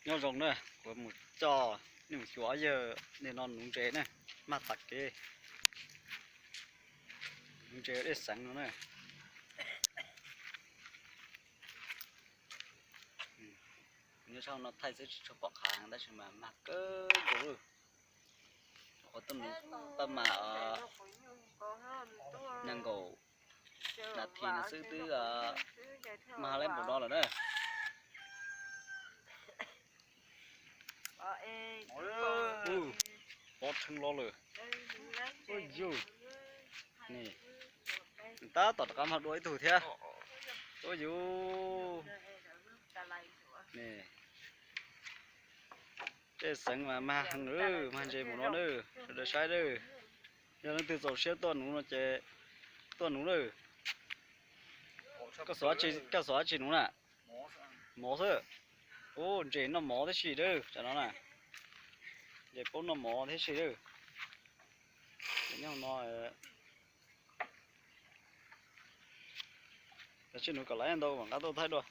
Nyob zoo na, kuv mus coj nej mus xyuas yawg nim no nuv ntses na, mag tas kev. Nuv ntses dej xeev no na. Nyob sab no thaij xwb tsis tshua pom qab tab sis mas mag kawg nkaus lawm. Qhov tuaj nuv paj mas nees nkaum nas this no xwb twb mag lawm npaum no lawm na. Pob rheev los lawm. Tab tom rov qab mag dua ib tug thiab. Ua yus, dej xeev mas mag heev, mag ntses mus no na, sawv daws saib na. Yog leej twg txaus siab tuaj nuv no ces tuaj nuv na. Koj xuas dab tsi nuv na? Mov xwb. Ub, ntses noj mov tib si lawm tam no na. Ntses paub noj mov tib si lawm. Nyob no, tab sis nuv kom laiv ntau mam nqa tuaj thaij dua.